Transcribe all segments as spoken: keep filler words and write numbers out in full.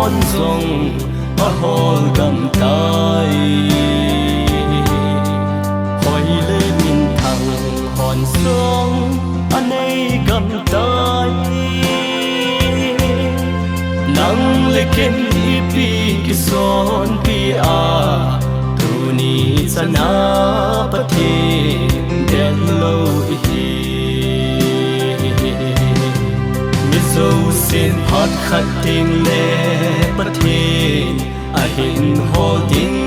hon jong ahol gam tai. Hoi le minthang hon jong anei gam tai. Nang le ken ipi kisonpi a, tuni chana Pathen del lou ihi. Mi jousen phat khat teng le Pathen ahin hol ding.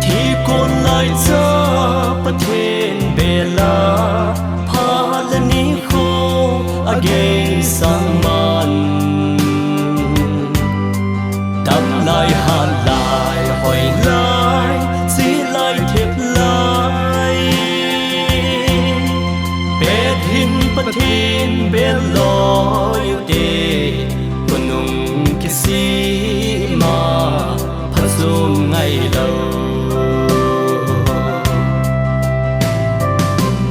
Thi kon lai cha Pathen bel a, phat le nikho agei sang man. Dam lai, hat lai, hoi lai, chi lai, thep lai. Pathen, Pathen bel loi ute, khonung kisih ma, phachom ngai lou.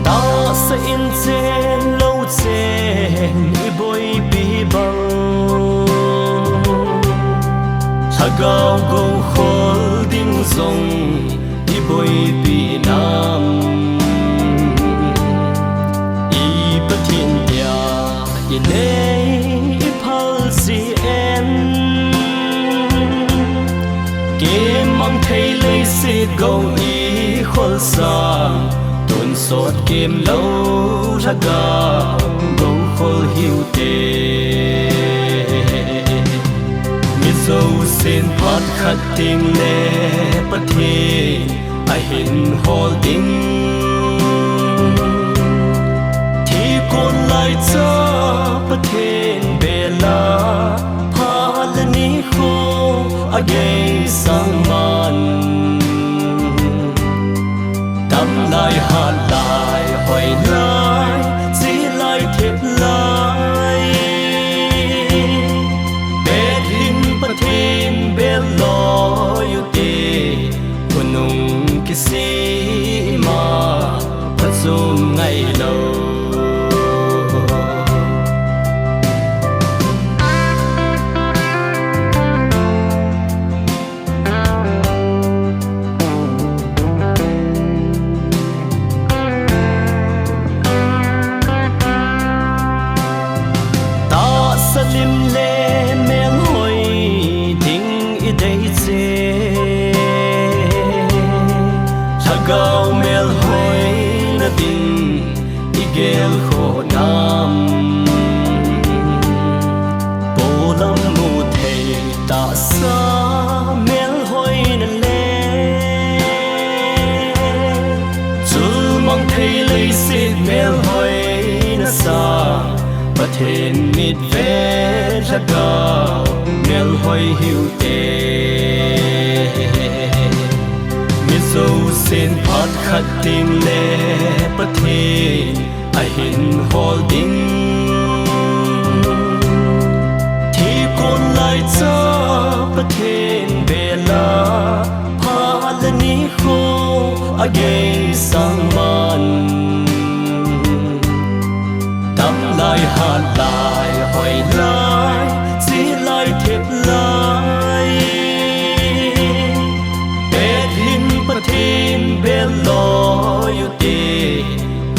Tahsa in chen lou chen iboipi bang, lhagao gou khol ding jong iboipi nam. I Pathen tia inei iphal ji em? Kemang thei leiset gou ikhol sa, tonsot kem lou lhagao gou khol hiu te. Mi jousen phat khat teng le Pathen ahin hol ding. Thi kon lai cha Pathen bel a, phat le nikho agei sang man. Dam lai, hat lai, hoi lai, chi lai, thep lai. Pathen, Pathen bel loi ute, khonung kisih ma, phachom ngai lou. Tahsa lim le melhoi ding idei cheh, lhagao melhoina ding igel khoh nam? Polam mu thei tahsa melhoina le, chulmang thei leiset melhoina sang, Pathen mitvet lhagao melhoi hiu te. Mi jousen phat khat teng le Pathen ahin hol ding. Thi kon lai cha Pathen bel a, phat le nikho agei sang man. Dam lai, hat lai, hoi lai, chi lai, thep lai. Pathen, Pathen bel loi ute,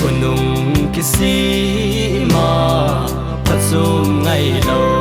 khonung kisih ma, phachom ngai lou.